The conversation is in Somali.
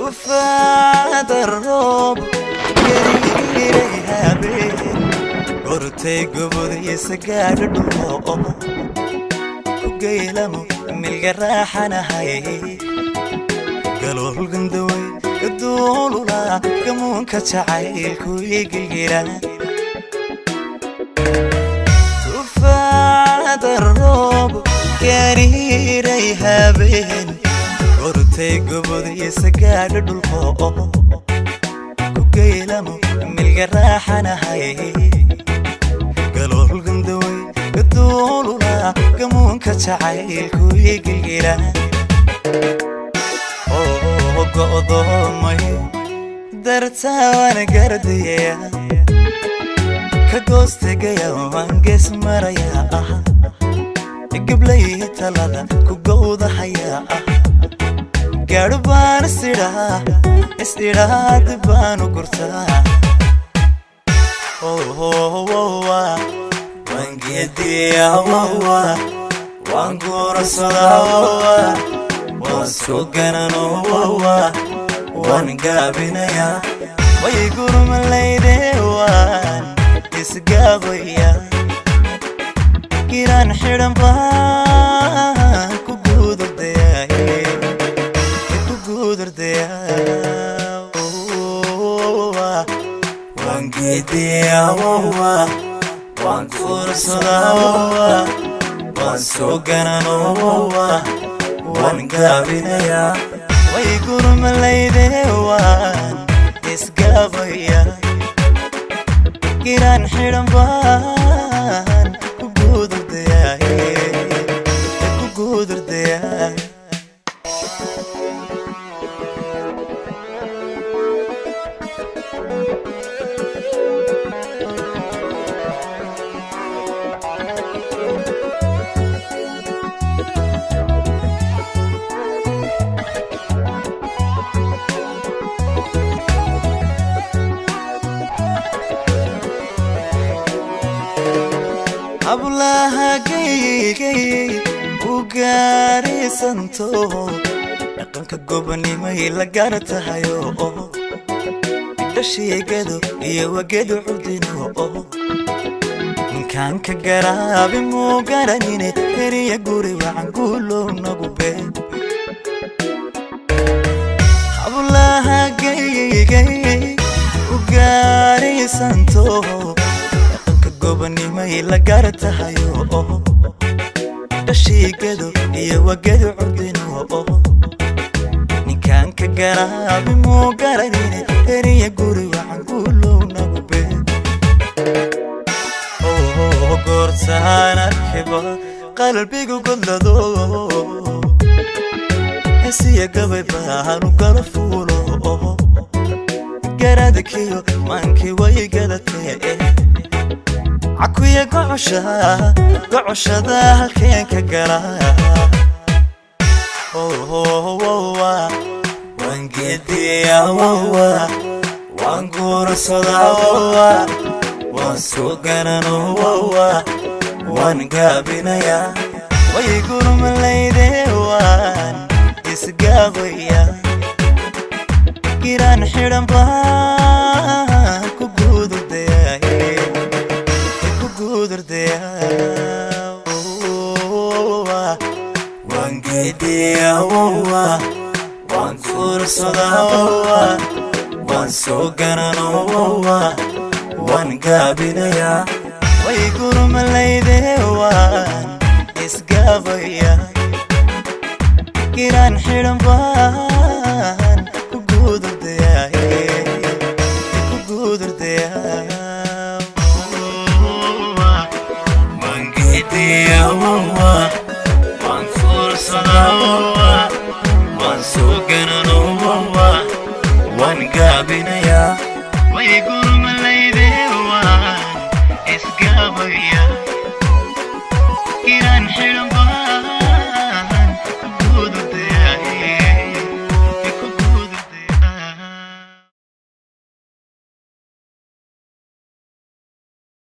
Ufaada roob gariiray habeen, gortay gobodiisa gaadho dhulmo ku geylamo milga raaxanahay, galool gandaway duulula gamuunka jacaylku igilgila. Ufaada roob gariiray habeen, gortay gobodiisa gaadho dhulko ku geylamo milga raaxanahay, galool gandaway duulula gamuunka jacaylku igilgila. Oo go'doomay dartaan gardiyaya, ka goostegaya waan gees maraya ah, gablay talada ku gowdahaya ah, gaadho baan isidhaa is-idhaa dib baanu gurtaa. Waan geediyaa, waan guursadaa, waan soo ganano, waan gaabinayaa, way gurmalayde, waan isgaabaya, giraan xidhan baan ku guudurdayaa, ku guudurdayaa. Waan geediyaa, waan guursadaa, waan soo ganano, waan gaabinayaa, way gurmalayde, waan isgaabaya, giraan xidhan baan ku guudurdayaa, ku guudurdayaa. Hablaha gaygay u gaaraysanto, dhaqanka gobonimay la gaar tahayo, dhashiigado iyo wagadu cudino, ninkaan ka garaabi muu garanine, heriya guri wacan guulow nagu be. Hablaha gaygay u gaaraysanto, dhaqanka gobonimay la gaar tahayo, dhashiigado iyo wagadu cudino, ninkaan ka garaabi muu garanine, heriya guri wacan guulow nagu be. Goortaan arkiba qalbigu godlado, hesiya gabay baanu galo fuulo, garadkiyo maankii way gadatee, cakuya gocosha gocoshada halkeen ka gala. Waan geediyaa, waan guursadaa, waan soo ganano, waan gaabinayaa, way gurmalayde, waan isgaabaya, giraan xidhan baan ku guudurdayaa, ku guudurdayaa. Waan geediyaa, waan guursadaa, waan soo ganano, waan gaabinayaa, way gurmalayde, waan isgaabaya. geeyaa, waan fuursadaa, waan soo ganano, waan gaabinayaa. Way gurmalayde, waan isgaabayaa.